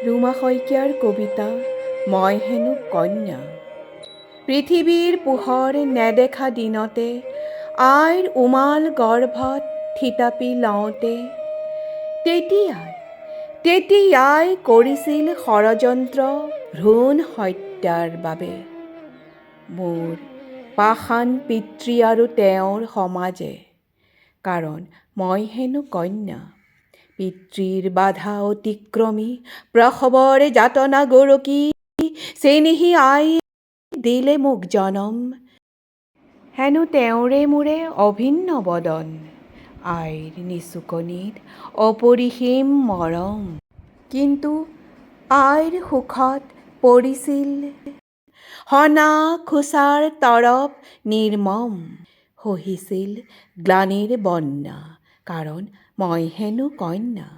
ৰুমা শইকীয়াৰ কবিতা মই হেনো কন্যা। পৃথিৱীৰ পোহৰ নেদেখা দিনতে, আইৰ উমাল গৰ্ভত থিতাপি লওঁতে, তেতিয়াই তেতিয়াই কৰিছিল ষড়যন্ত্ৰ ভ্ৰূণ হত্যাৰ বাবে মোৰ পাষাণ পিতৃ আৰু তেওঁৰ সমাজে, কাৰণ মই হেনো কন্যা। পিতৃৰ বাধা অতিক্ৰমি, প্ৰসৱৰ যাতনা গৰকি চেনেহী আয়ে দিলে মোক জনম। হেনো তেওঁৰে মোৰে অভিন্ন বদন, আইৰ নিচুকনিত অপৰিসীম মৰম। কিন্তু আইৰ সুখত পৰিছিল হনা খোচাৰ তৰপ নিৰ্মম, সহিছিল গ্লানিৰ বন্যা, কাৰণ মই হেনো কন্যা।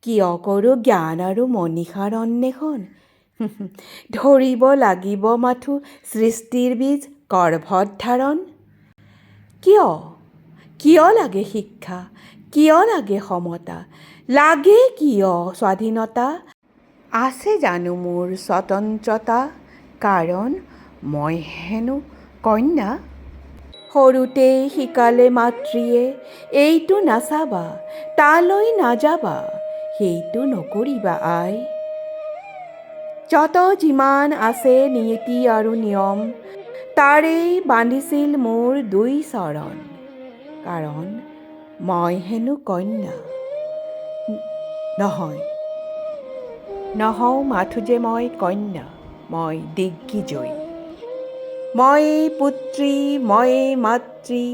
কিয় কৰোঁ জ্ঞান আৰু মনীষাৰ অন্বেষণ? ধৰিব লাগিব মাথো সৃষ্টিৰ বীজ গৰ্ভত ধাৰণ। কিয় কিয় লাগে শিক্ষা, কিয় লাগে সমতা, লাগে কিয় স্বাধীনতা? আছে জানো মোৰ স্বতন্ত্ৰতা, কাৰণ মই হেনো কন্যা? সৰুতেই শিকালে মাতৃয়ে, এইটো নাচাবা, তালৈ নাযাবা, সেইটো নকৰিবা আই। যত যিমান আছে নীতি আৰু নিয়ম, তাৰেই বান্ধিছিল মোৰ দুই চৰণ, কাৰণ মই হেনো কন্যা। নহয়, নহওঁ মাথো যে মই কন্যা, মই দিগ্বিজয়ী। ময়েই পুত্ৰী, ময়েই মাতৃ,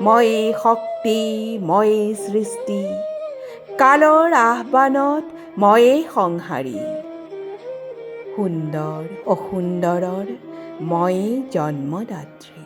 ময়েই শক্তি, ময়েই সৃষ্টি। কালৰ আহ্বানত ময়েই সংহাৰী। সুন্দৰ অসুন্দৰৰ ময়েই জন্মদাত্ৰী।